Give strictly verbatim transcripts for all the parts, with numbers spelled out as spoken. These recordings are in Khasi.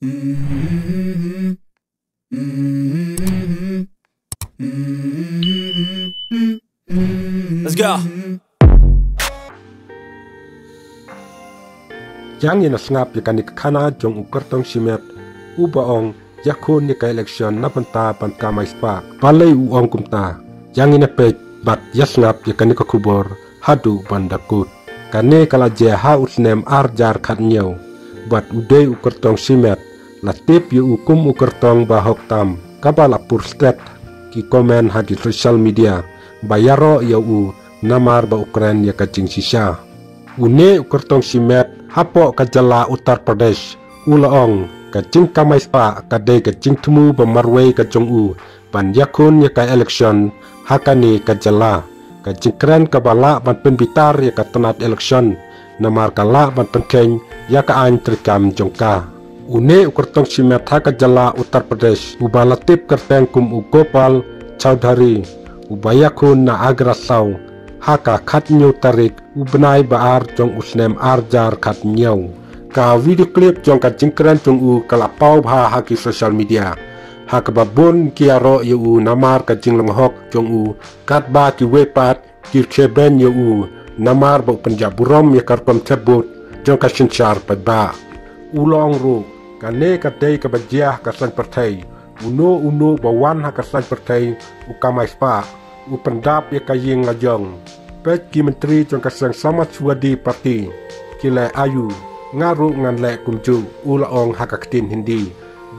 Let's go. Jang ïa na sngap ïa kane ka khana jong u kyrtong shimet, uba ong ïakhun ïa ka election na bynta ban kamai spah. Balei u ong kumta? Jang ïa na peit bad ïa sngap ïa kane ka khubor haduh ban da kut. Kane ka la jia ha u snem ar hajar khathynñiew. Bad u dei u kyrtong shimet, la tip ïa u kum u kyrtong ba hok tam, kaba la pur stet ki comment ha ki social media ba ïaroh ïa u namar ba u kren ïa ka jingshisha. Une u kyrtong shimet hapoh ka jylla Uttar Pradesh, u la ong ka jingkamai spah ka dei ka jingthmu ba marwei ka jong u ban ïakhun ïa ka election ha kane ka jylla. Ka jingkren kaba lah ban pynbitar ïa ka tnat election namar ka lah ban pynkheiñ ïa ka aiñ treikam jong ka. Une u kyrtong shimet ha ka jylla Uttar Pradesh, uba la tip kyrteng kum u Gopal Chaudhary, uba ïakhun na Agra saw ha ka khathynñiew tarik u bnai ba ar jong u snem ar hajar khathynñiew. Ka video clip jong ka jingkren jong u ka la paw bha ha ki social media, ha kaba bun ki ïaroh ïa u namar ka jinglong hok jong u, katba kiwei pat ki rkhie beiñ ïa u namar ba u pynjah burom ïa ka rukom thep vote jong ka synshar paidbah. U la ong ruh kane ka dei kaba jia ha ka saiñ pyrthei. Uno uno ba wan ha ka saiñ pyrthei u kamai spah, u pyndap ïa ka ïing la jong. Peit ki myntri jong ka seng Samajwadi Party ki leh aiu, nga ruh ngan leh kumjuh, u la ong ha ka ktien Hindi,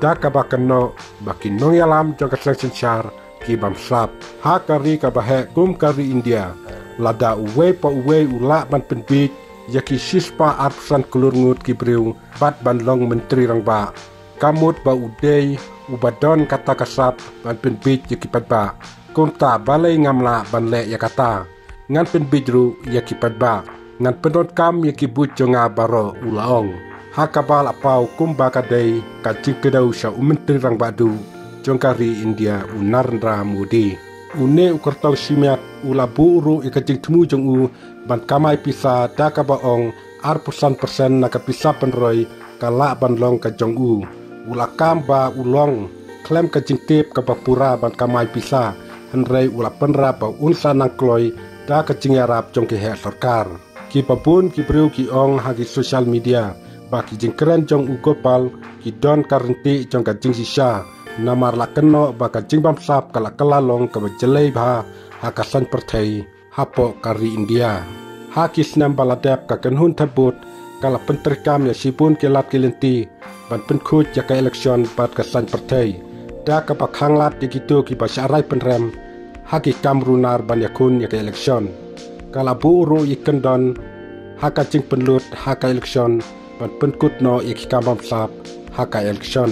da kaba kynnoh ba ki nongïalam jong ka seng synshar ki bamsap. Ha ka ri kaba heh kum ka ri India, lada uwei pa uwei u lah ban pynbiej ïa ki shispah arphew san klur ngut ki briew bad ban long myntri rangbah, ka mut ba u dei uba don kata ka sap ban pynbiej ïa ki paidbah. Kumta balei ngam lah ban leh ïa kata? Ngan pynbiej ruh ïa ki paidbah, ngan pyndonkam ïa ki buit jong nga baroh, u la ong. Ha kaba la paw kumba ka dei ka jingkdew sha u myntri rangbah duh jong ka ri India, u Narendra Modi. Une u kyrtong shimet u la buh ruh ïa ka jingthmu jong u ban kamai pisa da kaba ong arphew san percent na ka pisa pynroi ka lah ban long ka jong u. U la kam ba u long khlem ka jingtip kaba pura ban kamai pisa, hynrei u la pynrap ba un sa nang kloi da ka jingïarap jong ki heh sorkar. Kiba bun ki briew ki ong ha ki social media ba ki jingkren jong u Gopal ki don ka rynti jong ka jingshisha, namar la kynnoh ba ka jingbamsap ka la kylla long kaba jlei bha ha ka saiñ pyrthei hapoh ka ri India. Ha ki snem ba la dep, ka kynhun thep vote ka la pyntreikam ïa shibun ki lad ki lynti ban pynkhuid ïa ka election bad ka saiñ pyrthei, da kaba khanglad ïa kito kiba shah rai pynrem ha ki kam runar ban ïakhun ïa ka election. Ka la buh ruh ïa ki kyndon ha ka jingpynlut ha ka election ban pynkut noh ïa ki kam bamsap ha ka election.